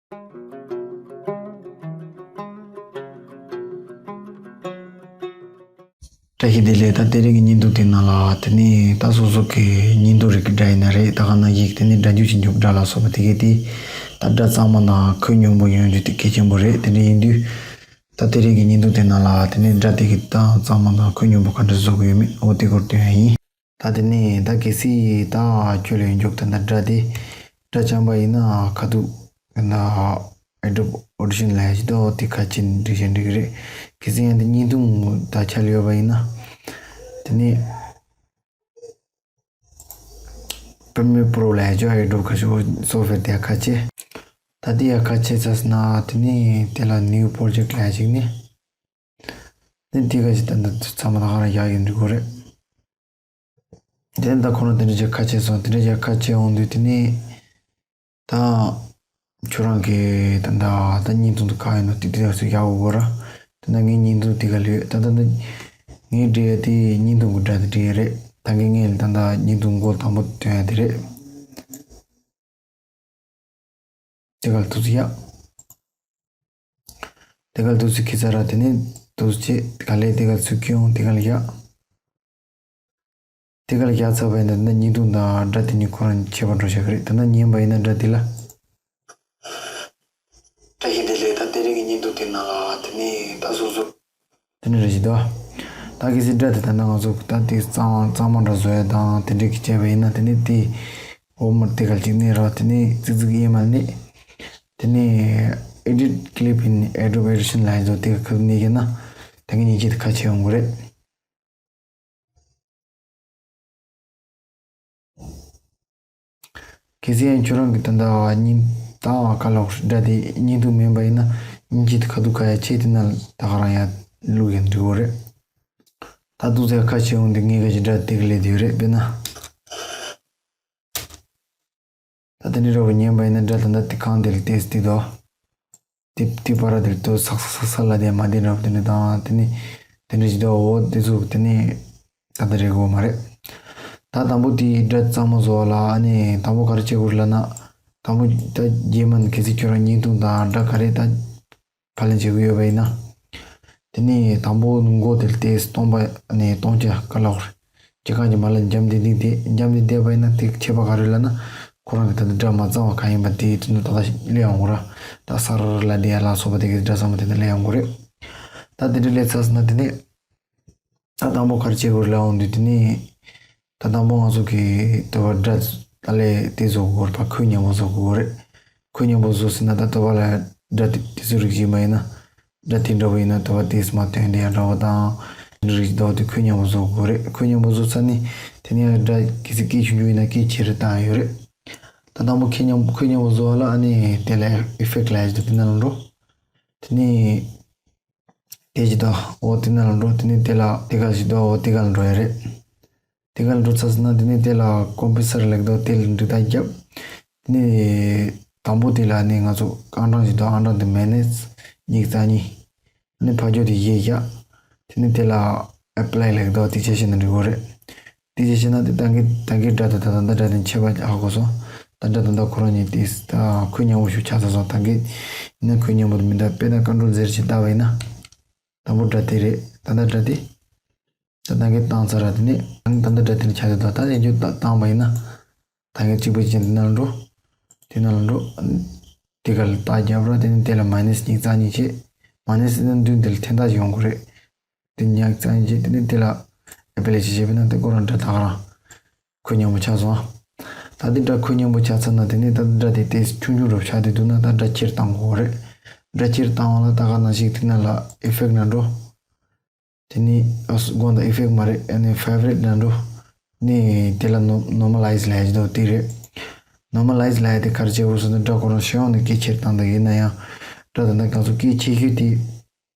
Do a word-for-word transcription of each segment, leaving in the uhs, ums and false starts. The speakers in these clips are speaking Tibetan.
བཀྲ་ཤིས་བདེ་ལེགས། ད་དེ་རིང་གི་བརྙན་ཐུང་དེ་ནང་ལ་དེ་ནས་ད་སོ་སོ་གི་བརྙན་ཐུང་རིགས་ཀྱི་སྒྲ་ཡིན་ན་རེད། ད་ག་ནང་བཞིན་དེ་ནས་སྒྲ་འཇུག་བྱེད་མཁན་སྒྲ་ལ་སོགས་པ་དེ་གའི་དེ་ད་སྒྲ་གཙང་མ་དང་ཁོད་སྙོམས་པོ་ཡོང་རྒྱུ་དེ་གལ་ཆེན་པོ་རེད། དེ་འདྲ་ཡིན་དུས་ད་དེ་རིང་གི་བརྙན་ཐུང་དེ་ནང་ལ་དེ་ནས་སྒྲ་དེ་གི་ད་གཙང་མ་དང་ཁོད་སྙོམས་པོ་ག་འདྲ་བཟོ་གི་ཡོད་མེད་འོ་དེ་སྐོར་སྟོན་ཡ་ཡིན། ད་དེ་ནས་ད་གལ་སྲིད་ད་ཁྱོད་ལ་ཡོད་མགྱོགས་ད་ད་སྒྲ་དེ་སྒྲ་བཅམ་པ་ཡིན་ན་ཁ་ཐུག་ད་Adobe Audition ལ་ཡ་ཞིག་ད་འོ་དེ་ཁ་ཕྱེ་འགྲིག་བྱས་འགྲིག་གི་རེད། གལ་སྲིད་ཡང་དེ་བརྙན་ཐུང་ད་ཆ་ལ་ཡོད་པ་ཡིན་ན་དེ་ནས། Premiere Pro ལ་ཡ་ཅོ་ཨེ་ཌོབ་ཁ་ཤོ་སོ་ཕེར་དེ་ཁ་ཕྱེ། ད་དེ་ཡ་ཁ་ཕྱེ་ཚར་སོང་ན་དེ་ནས་དེ་ལ་New Project ལ་ཡ་ཞིག་ནས། དེ་དེ་ཁ་ཕྱེ་ད་འདི་ཚང་མ་ད་ག་རང་ཡག་ཡིན་འགྲིག་གོ་རེད། དེ་ནས་ད་ཁོ་རང་དེ་འདྲ་ཅིག་ཁ་ཕྱེ་སོང་། དེ་འདྲ་ཅིག་ཁ་ཕྱེ་འོང་དུས་དེ་ནས་ད་ཁྱོད་རང་གི་ད་ད་ད་བརྙན་ཐུང་དུ་ག་ཡིན་ནོ་དེ་དེ་ཚོ་ཡག་གོ་གོ་ར། ད་ད་ངའི་བརྙན་ཐུང་དེ་ག་ལོས་ད་ད་ད་ངའི་འབྲི་ཡ་དེ་བརྙན་ཐུང་གི་སྒྲ་དེ་འབྲི་ཡ་རེད། ད་གིན་ངས་ད་ད་བརྙན་ཐུང་མགོ་དང་པོ་སྟོན་ཡ་དེ་རེད། དེ་ག་ལ་ཐུགས་སུ་ཡག་དེ་ག་ལ་ཐུགས་སུ་ཁྱི་ཚ་ར་དེ་ནས་ཐུགས་སུ་ཆེ་ག་ལས་དེ་ག་ལ་ཚུར་ཁྱི་འོང་དེ་ག་ལ་ཡག་དེ་ག་ལ་བཞག་ཚར་བ་ཡིན་ན་ད་ལྟ་བརྙན་ཐུང་དང་སྒྲ་དེ་གཉིས་ཁོ་རང་ཁྱད་པར་འགྲོ་བཞག་གི་རེད། ད་ལྟ་ཉན་པ་ཡིན་ན་སྒྲ་དེ་ལ། བཀྲ་ཤིས་བདེ་ལེགས། ད་དེ་རིང་གི་བརྙན་ཐུང་དེ་ནང་ལ་དེ་ནས་ད་སོ་སོ། དེ་ནས་རེ་ཞིག་འདུག་ད་གལ་སྲིད་སྒྲ་དེ་ད་ལྟ་ང་ཚོ་ད་དེ་གཙང་མ་གཙང་མ་འདྲ་བཟོ་ཡ་དང་དེ་འདྲས་ཀྱི་བྱས་པ་ཡིན་ན་དེ་ནས་དེ་འོ་མ་དེ་ག་ལ་ཅིག་གནས་རོགས་དེ་ནས་ཙིག་ཙིག་ཡེ་མ་གནས། དེ་ནས་Edit Clip in Adobe Audition ལ་ཡིན་ཚོ་དེ་ག་ཁུར་གནས་ཀྱི་ན་ད་གིན་ཉིན་གཅིག་དེ་ཁ་ཕྱེ་ཡོང་གི་རེད། གལ་སྲིད་ཡང་ཁྱོད་རང་གི་ད་ལྟ་བརྙན་བཏང་བ་ག་ལ་སྒྲ་དེ་བརྙན་ཐུང་མིན་པ་ཡིན་ན་བརྙན་གྱི་ཁ་ཐུག་ཁ་ཡ་ཆེ་དེ་ན་ད་ག་རང་ཡ་བླུག་ཡང་འགྲིག་གོ་རེད། ད་ཐུག་ཚེ་ཁ་ཕྱེ་འོང་དེ་ངས་ག་ཞིག་སྒྲ་དེ་ག་ལས་དེ་རེད་དཔེར་ན། ད་དེ་ནི་རོ་བ་ཉན་པ་ཡིན་ན་སྒྲ་ད་ད་དེ་གང་དེ་ལ་ཏེས་ཏི་དོ། ཏི་ཏི་པ་ར་དེ་ལ་ཏོ་སག་སག་སག་ལ་དེ་མ་དེ་རོ་དེ་ནི་དང་དེ་ནི་དེ་ནི་ཞི་དོ་འོ་དེ་ཚུགས་དེ་ནི་ད་ད་རེ་གོ་མ་རེད། ད་དང་པོ་དེ་སྒྲ་གཙང་མ་བཟོ་བ་ལ་ཨ་ནི་དང་པོ་ག་རེ་བྱེད་དགོས་ལ་ན་དང་པོ་ད་རྗེས་མ་ནི་གལ་སྲིད་ཁྱོད་རང་བརྙན་ཐུང་དང་སྒྲ་ག་རེ་ད། ཕབ་ལེན་བྱེད་ཀྱི་ཡོད་པ་ཡིན་ན། དེ་ནས་དང་པོ་མགོ་དེར་བལྟས་སྟོང་པ་ནས་སྟོང་ཆ་ག་ལ་བར། ཅི་གང་གི་མ་ལ་འཇམ་དེ་འདིག་དེ་འཇམ་དེ་བལྟས་པ་ཡིན་ན་དེ་ཁྱད་པར་ག་རེ་ལབ་ན། ཁོ་རང་གི་ད་ལྟ་སྒྲ་མ་གཙང་བ་གང་ཡིན་པ་དེ་དེ་ནས་ད་ལྟ་སླེབས་ཡོང་གི་ར། ད་ས་ར་ལ་དེ་ཡ་ལ་སོགས་པ་དེ་གི་སྒྲ་ཚང་མ་དེ་ནས་སླེབས་ཡོང་གི་རེད། ད་དེ་འདྲ་སླེབས་ཚར་སོང་ན་དེ་ནས། ད་དང་པོ་ག་རེ་བྱེད་དགོས་རེད་ལབ་འོང་དུས་དེ་ནས། ད་དང་པོ་ང་ཚོ་གི་ལྟ་བ་སྒྲ་ད་ལས་དེ་བཟོ་དགོས་རེད་པ། ཁོད་སྙོམས་པོ་བཟོ་དགོས་རེད། ཁོད་སྙོམས་པོ་བཟོ་ཟེར་ན་ད་ལྟ་བ་ལ་སྒྲ་དེ་དེ་ཚོ་རིགས་ཤིག་མ་ཡིན་ན། སྒྲ་དེ་འདྲ་བོ་ཡིན་ན་ལྟ་བ་དེ་སྨྲ་དོན་དེ་ཡང་འདྲ་བོ་དང་། རིགས་ལྟ་བ་དེ་ཁོད་སྙོམས་པོ་བཟོ་དགོས་རེད། ཁོད་སྙོམས་པོ་བཟོ་ཚར་ནས་དེ་ནས་ཡང་སྒྲ་གལ་སྲིད་སྐད་ཆུང་ཆུང་ཡིན་ན་སྐད་ཆེ་རུ་བཏང་ཡོད་རེད། ད་དང་པོ་ཁོད་སྙོམས་ཁོད་སྙོམས་པོ་བཟོ་བ་ལ་ཨ་ནི་དེ་ལ་effect ལབ་ཡ་ཞིག་འདུག་དེ་ནང་ལ་འགྲོ། དེ་ནས། དེ་ཅི་ད་འོ་དེ་ན་ལ་འགྲོ། དེ་ནས་དེ་ལ་དེ་ག་ཞིག་ད་འོ་དེ་ག་ལ་འགྲོ་ཡ་རེད། དེ་ག་ལ་འགྲོ་ཚར་སོང་ན་དེ་ནས་དེ་ལ་ཀོམ་པི་སར་ལེགས་ད་དེ་ལ་འབྲི་ད་རྒྱབ། དེ་ནས་དང་པོ་དེ་ལ་ནི་ང་ཚོ་ཨང་གྲངས་ཞིག་ད་ཨང་གྲངས་དེ་མེ་ནེས་ཉིག་རྩ་གཉིས། ནི་ཕ་ཇོ་དེ་ཡེ་བཞག་དེ་ནས་དེ་ལ་ཨེ་པ་ལའི་ལེགས་ད་དེ་ཆ་ཤས་ན་འབྲི་དགོས་རེད། དེ་ཅི་ཞེ་ན་དེ་ད་གིན་ད་གིན་སྒྲ་དང་ད་ད་ད་སྒྲ་དེ་ཁྱད་པར་ཧ་གོ་སོང་། ད་སྒྲ་དང་ད་ཁོ་རང་གཉིས་དེ་ད་ཁོད་སྙོམས་པོ་ཞིག་ཆགས་ཚར་སོང་། ད་གིན་ཡིན་ན་ཁོད་སྙོམས་པོ་དེ་མི་འདུག་དཔེར་ན་ཀོན་ཊོལ་ཟེར་ཞིག་བཏང་བ་ཡིན་ན། དང་པོ་སྒྲ་དེ་རེད། ད་ད་སྒྲ་དེ། ད་ད་གིན་བཏང་ཚར་ར་དེ་ནས་ད་ད་སྒྲ་དེ་ནི་ཆགས་དེ་ད་ད་ཡིན་རྒྱུ་ད་བཏང་བ་ཡིན་ན། ད་གིན་གཅིག་པ་ཅན་དེ་ན་ལ་འགྲོ། དེ་ན་ལ་འགྲོ། དེ་ག་ལ་རྟགས་རྒྱབ་ར་དེ་ནས་དེ་ལ་མ་ནེས་ཉིག་རྩ་གཉིས་བྱེད། མ་ནེས་ནི་མདུན་དེ་ལ་འཐེན་ཐག་ཅིག་ཡོང་གི་རེད། དེ་ཉག་ཙང་རྗེས་དེ་ནི་དེ་ལ་ཨེ་པ་ལེ་ཅི་བྱེད་པས་ན་དེ་ཁོ་རང་འདྲ་ད་ག་རང་། ཁོད་སྙོམས་པོ་ཆགས་སོང་ཨ། ད་དེ་སྒྲ་ཁོད་སྙོམས་པོ་ཆགས་ཚར་ན་དེ་ནི་ད་སྒྲ་དེ་ཏོག་ཙམ་ཆུང་ཆུང་འདྲ་པོ་ཆགས་བསྡད་འདུག་ན་ད་སྒྲ་ཆེར་བཏང་དགོས་རེད། སྒྲ་ཆེར་བཏང་བ་ལ་ད་ག་ནང་བཞིན་དེ་ན་ལ་ཨེ་ཕེག་ན་འགྲོ། དེ་ནི་ཨ་སུ་དགོངས་དག་ཨེ་ཕེག་མ་རེད། ཨ་ནི་ཕེ་བ་རི་ཊི་ན་འགྲོ། ནི་དེ་ལ་ནོ་ནོར་མ་ལའི་ཛི་ལབ་ཡ་ཅིག་འདུག་དེ་རེད། ནོར་མ་ལའི་ཛི་ལབ་ཡ་དེ་ག་རེ་བྱེད་དགོས་ཟེར་ན་སྒྲ་ཁོ་རང་ཤེས་ཡོང་ནས་སྐད་ཆེར་བཏང་དང་ཡིན་ན་ཡང་སྒྲ་ད་ལྟ་ང་ཚོ་སྐད་ཆེ་ཤོས་དེ།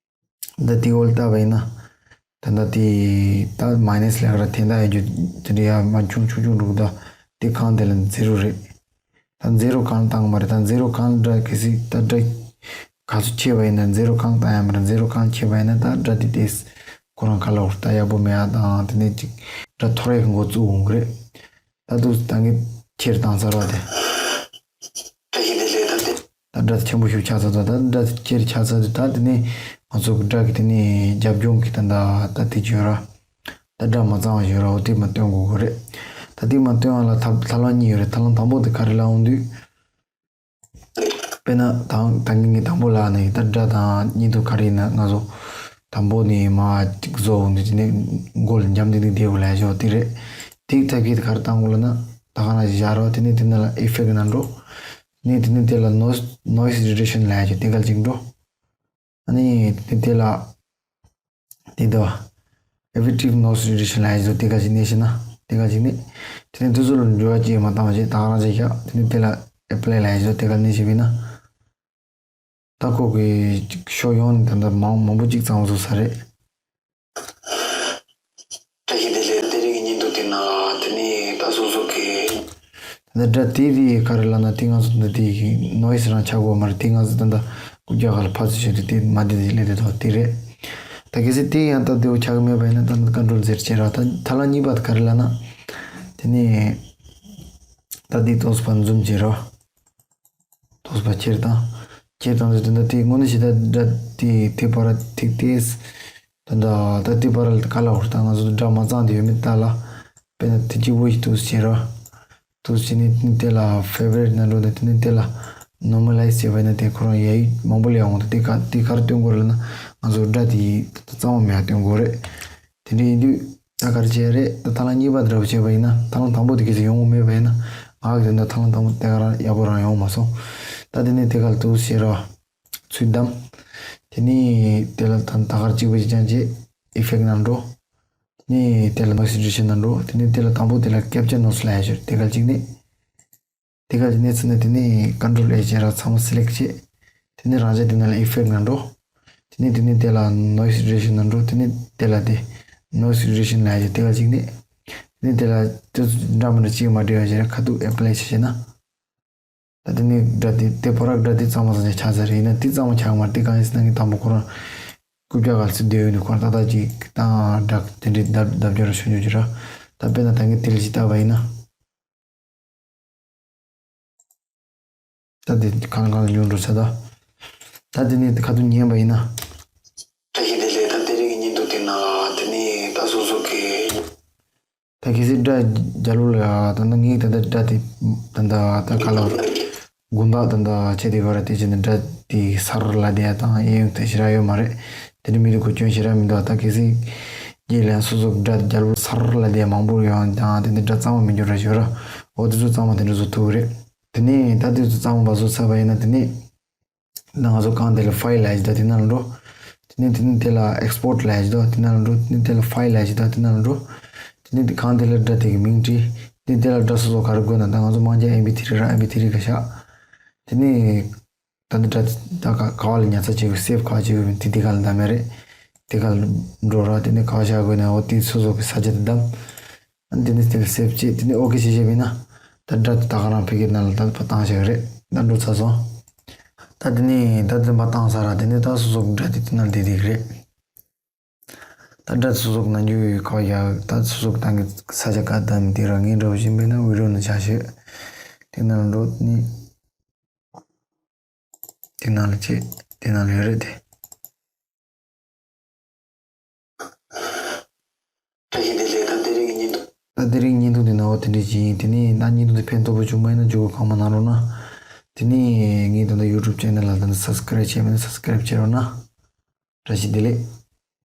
ད་དེ་འོལ་ལྟ་བ་ཡིན་ན། ད་ལྟ་དེ་ད་མ་ནེས་ལ་ག་ར་འཐེན་ད་ཡ་རྒྱུ་དེ་འདྲ་ཡ་མ་ཆུང་ཆུང་ཆུང་འགྲོ་གི་ད། དེ་གང་དེ་ལ་ཛི་རོ་རེད། ད་ཛི་རོ་གང་བཏང་མ་རེད། ད་ཛི་རོ་གང་སྒྲ་གལ་སྲིད་ད་སྒྲ་ག་ཚོད་ཆེ་བ་ཡིན་ན་ཛི་རོ་གང་བཏང་ཡ་མ་རེད། ཛི་རོ་གང་ཆེ་བ་ཡིན་ན་ད་སྒྲ་དེ་ཏོག་ཙམ་ཁོ་རང་ག་ལ་འོར་ད་ཡག་པོ་མེད་ཡ་དང་དེ་ནས་ཅིག་སྒྲ་འཐོར་ཡ་གི་འགོ་བཙུགས་འོང་གི་རེད། ད་དུ་ད་ངས་ཁྱེར་བཏང་ཚར་བ་དེ། བཀྲ་ཤིས་བདེ་ལེགས། ད་དེ། ད་སྒྲ་དེ་ཆེན་པོ་ཞིག་ཆགས་ཚར་དུས། ད་སྒྲ་དེ་ཆེར་ཆགས་ཚར་དུས། ད་དེ་ནས་ང་ཚོ་གི་སྒྲ་གི་དེ་ནས་རྒྱབ་ལྗོངས་ཀྱི་ད་ད་ད་དེ་ཅིག་ཡོད་ར། ད་སྒྲ་མ་གཙང་བ་ཞིག་ཡོད་ར། འོ་དེ་མར་སྟོན་དགོས་ཀྱི་རེད། ད་དེ་མར་སྟོན་ཡག་ལ་ཐབས་ཐབས་ལམ་གཉིས་ཡོད་རེད། ཐབས་ལམ་དང་པོ་དེ་ག་རེ་ལབ་འོང་དུས། དཔེར་ན་ད་ད་གིན་ངས་དང་པོ་ལབ་ནས། ད་སྒྲ་དང་བརྙན་ཐུང་ག་རེ་ཡིན་ན་ང་ཚོ་དང་པོ་ནས་མར་ཅིག་བཟོ་འོང་དུས། དེ་ནས་མགོ་ལ་འཇམ་ཏིང་ཏིང་བསྡད་དགོས་ལབ་ཡག་དེ་རེད། དེའི་ཐབས་ཤེས་དེ་ག་རེ་བཏང་དགོས་ལབ་ན། ད་ག་རང་ཞིག་བཞག་རོགས། དེ་ནས་དེ་ནང་ལ་effect ནང་འགྲོ། དེ་ནས་དེ་ནས་དེ་ལ་noise noise reduction ལབ་ཡག་དེ་ག་ལ་ཅིག་འགྲོ། ཨ་ནི་དེ་དེ་ལ་དེ་དོ་effective noise reduction ལབ་ཡག་དེ་ག་ཅིག་ནས་ཤེས་ན། དེ་ག་ཅིག་ནས། དེ་ནས་དེ་ཚོ་ལ་འགྱུར་བ་ཅིག་མ་བཏང་བ་བྱས། ད་ག་རང་ཅིག་བཞག། དེ་ནས་དེ་ལ་apply ལབ་ཡག་དེ་ག་ནས་ཤེས་པས་ན། ད་ཁོ་གི་ཕྱོགས་ཡོངས་ནས་ད་ལྟ་མང་མང་པོ་ཅིག་གཙང་བཟོ་ས་རེད། བཀྲ་ཤིས་བདེ་ལེགས། དེ་རིང་གི་བརྙན་ཐུང་དེ་ན་དེ་ནས་ད་སོ་སོ་གི། ད་སྒྲ་དེ་དེ་ག་རེ་ལབ་ན། དེ་ང་ཚོ་འདི་དེ་noise རང་ཆགས་དགོས་མ་རེད། དེ་ང་ཚོ་ད་ལྟ་རྐུབ་བཀྱག་སྒང་ལ་ཕར་ཚུར་བྱས་དུས་དེ་མར་དེ་དེ་སླེབས་དེ་ཐོག་དེ་རེད། ད་གལ་སྲིད་དེ་ཡང་སྟབས་བདེ་པོ་ཆགས་ཀྱི་མེད་པ་ཡིན་ན། ད་ནི་control Z བྱས་ར། ད་ཐབས་ལམ་གཉིས་པ་དེ་ག་རེ་ལབ་ན། དེ་ནས་ད་དེ་ཏོག་ཙམ་ཕར་zoom བྱས་ར། ཏོག་ཙམ་ཕར་ཁྱེར་བཏང་། ཁྱེར་བཏང་དུས་དེ་འདྲ་དེ་དངོས་གནས་བྱས་ད་སྒྲ་དེ་དེ་བར་ཐིག་དེ། ད་ད་ད་དེ་བར་ལ་ག་ལ་བར་ད་ང་ཚོ་སྒྲ་མ་གཙང་དེ་ཡོད་མེད་ལྟ་ལ། དཔེར་ན་དེ་གཅིག་པོ་ཞིག་འདུག་སེ་བྱས་ར། འདུག་སེ་བྱས་ནས་དེ་ལ་favorite ནང་འགྲོ་ནས། དེ་ནས་དེ་ལ་normalize བྱས་པ་ཡིན་ན། དེ་ཁོ་རང་ཡ་ཡིག་མང་པོ་སླེབས་ཡོང་། དེ་ག་དེ་ག་རེ་སྟོན་དགོས་རེད་ལབ་ན། ང་ཚོ་སྒྲ་དེ་གཙང་མ་མེད་པ་སྟོན་དགོས་རེད། དེ་འདྲ་ཡིན་དུས་ད་ག་རེ་བྱེད་ཡག་རེད། ད་ཐབས་ལམ་གཉིས་པ་འདྲ་པོ་བྱས་པ་ཡིན་ན། ཐབས་ལམ་དང་པོ་དེ་གལ་སྲིད་ཡོང་གི་མེད་པ་ཡིན་ན། ང་གི་དོན་དུ་ཐབས་ལམ་དང་པོ་དེ་ག་རང་ཡག་པོ་རང་ཡོང་མ་སོང་། ད་དེ་ནས་དེ་ག་ལ་འདུག་སེ་བྱས་ར། ཚུར་བསྡམས། དེ་ནས་དེ་ལ་ད་ད་ག་རེ་གཅིག་པ་ཞིག་ཀྱང་བྱས། effect ནང་འགྲོ། དེ་ནས་དེ་ལ་noise reduction ནང་འགྲོ། དེ་ནས་དེ་ལ་དང་པོ་དེ་ལ་capture noise ལབ་ཡག་ཞིག་དེ་ག་ལ་གཅིག་ནས། དེ་ག་ལ་གཅིག་ནས་ཚུར་ནས་དེ་ནས་control A བྱས་ར། ཚང་མ་select བྱས། དེ་ནས་རང་འཇགས་དེ་ནང་ལ་effect ནང་འགྲོ། དེ་ནས་དེ་ནས་དེ་ལ་noise reduction ནང་འགྲོ། དེ་ནས་དེ་ལ་དེ་noise reduction ལབ་ཡག་དེ་ག་ལ་གཅིག་ནས། དེ་ནས་དེ་ལ་དེ་ཚོ་འདྲ་མི་འདྲ་གཅིག་མ་འདྲེས་པ་བྱས་ར། ཁ་ཐུག་apply བྱས་བྱས་ན། ད་དེ་ནས་སྒྲ་དེ་དེ་བར་སྒྲ་དེ་གཙང་མ་གཙང་ཆ་ཆགས་ཚར་རེད། ཡིན་ན་དེ་གཙང་མ་ཆགས་མ་རེད། དེ་གང་ཡིན་ཟེར་ན་ངས་དང་པོ་ཁོ་རང་རྐུབ་བཀྱག་སྒང་ལ་ཚུར་སྡོད་ཡོད་ནས། ཁོ་རང་ཏག་ཏག་ཅིག་དང་སྒྲ་དེ་འདྲའི་ལྡབ་ལྡབ་རྒྱག་ར་ཆུང་ཆུང་ཅིག་ར། ད་དཔེར་ན་ད་ངས་དེ་ལ་ཅིག་བལྟས་པ་ཡིན་ན། ད་དེ་གང་གང་ལ་ཉུང་འགྲོ་ཚར། ད་ད་དེ་ནས་ཁ་ཐུག་ཉན་པ་ཡིན་ན། བཀྲ་ཤིས་བདེ་ལེགས། ད་དེ་རིང་གི་བརྙན་ཐུང་དེ་ན་དེ་ནས་ད་སོ་སོ་གི། ད་གལ་སྲིད་སྒྲ་རྒྱལ་པོ་ལ་ཡ། ད་ནི་ངས་ད་ལྟ་སྒྲ་དེ་ད་ལྟ་ད་ག་ལ་དགོངས་དག་ད་ལྟ་བྱས་དེ་ག་ར་དེ་བྱས་ནས་སྒྲ་དེ་སར་ལབ་བསྡད་ཡག་དང་ཨེ་ཡོང་དེ་ཞེ་དྲག་ཡོད་མ་རེད། དེ་འདྲ་མི་འདུག་གོ། སྐྱོན་ཞེ་དྲག་མི་འདུག་ད་གལ་སྲིད་རྗེས་ལ་ཡང་སོ་སོ་སྒྲ་རྒྱལ་པོ་སར་ལབ་བསྡད་ཡག་མང་པོ་ཡོང་དང་། དེ་འདྲ་སྒྲ་གཙང་མ་མི་འགྱུར་ར་ཞོར་ར། འོ་དེ་ཚོ་གཙང་མ་དེ་འདྲ་བཟོ་ཐུབ་ཀྱི་རེད། དེ་ནས་ད་དེ་ཚོ་གཙང་མ་བཟོ་ཚར་བ་ཡིན་ན། དེ་ནས། ད་ང་ཚོ་གང་དེ་ལ་file ལབ་ཡག་ཅིག་ད་དེ་ནང་ལ་འགྲོ། དེ་ནས་དེ་ནས་དེ་ལ་export ལབ་ཡག་ཅིག་ད་དེ་ནང་ལ་འགྲོ། དེ་ནས་དེ་ལ་file ལབ་ཡག་ཅིག་ད་དེ་ནང་ལ་འགྲོ། དེ་ནས་དེ་གང་དེ་ལ་སྒྲ་དེ་གི་མིང་བྲིས། དེ་ནས་དེ་ལ་སྒྲ་སོ་སོ་ག་རེ་དགོས་ན། ད་ང་ཚོ་མང་ཆེ་ཨེམ་པི་ཐི་རི་ར། ཨེམ་པི་ཐི་རི་ག་བཞག། དེ་ནས་ད་འདི་སྒྲ་དེ་ད་ག་ག་བ་ལ་ཉར་ཚགས་བྱེད་དགོས། སེབ་ག་བ་བྱེད་དགོས་དེ་དེ་ག་ལ་འདམ་ཡག་རེད། དེ་ག་ལ་འགྲོ་ར། དེ་ནས་ག་བ་བཞག་དགོས་ན་འོ་དེ་སོ་སོ་གི་ས་ཆ་དེ་འདམ། དེ་ནས་དེ་ལ་སེབ་བྱས། དེ་ནས་ཨོ་ཀེ་བྱས་བྱས་པ་ཡིན་ན། ད་སྒྲ་དེ་ད་ག་རང་ཕ་གིའི་ནང་ལ་ད་ཕར་བཏང་བཞག་གི་རེད། ད་འགྲོ་ཚར་སོང་། ད་དེ་ནས་ད་དེ་ཕར་བཏང་ཚར་ར། དེ་ནས་ད་སོ་སོ་གི་སྒྲ་དེ་དེ་ནང་ལ་བསྡད་བསྡད་ཀྱི་རེད། ད་སྒྲ་དེ་སོ་སོ་གི་ནང་རྒྱུ་ཡོད་ག་བ་ཡ། ད་སོ་སོ་གི་ཏང་གི་ས་ཆ་ག་བདམས་དེ་ར། ངས་འདྲ་པོ་བྱས་པ་ཡིན་ན་བི་ཌི་ཡོ་ནང་བཞག་ཤིག། དེ་ནང་ལ་འགྲོ། དེ་ནས་དེ་ནང་ལ་བྱས། དེ་ནང་ལ་ཡོད་རེད་དེ། བཀྲ་ཤིས་བདེ་ལེགས། ད་དེ་རིང་གི་བརྙན་ཐུང་། ད་དེ་རིང་བརྙན་ཐུང་དེ་ནང་འོ་དེ་འདྲ་ཅིག་ཡིན། དེ་ནས་ད་བརྙན་ཐུང་དེ་ཕན་ཐོགས་པོ་བྱུང་པ་ཡིན་ན་འཇུག་སྒོ་གང་མང་གནང་རོགས་གནང་། དེ་ནས་ངའི་ད་ལྟ་ཡུ་ཊུབ་ཅེ་ནལ་ལ་ད་ལྟ་སབ་སི་ཀ་རེབ་བྱས་མེད་ན་སབ་སི་ཀ་རེབ་བྱེད་རོགས་གནང་། བཀྲ་ཤིས་བདེ་ལེགས།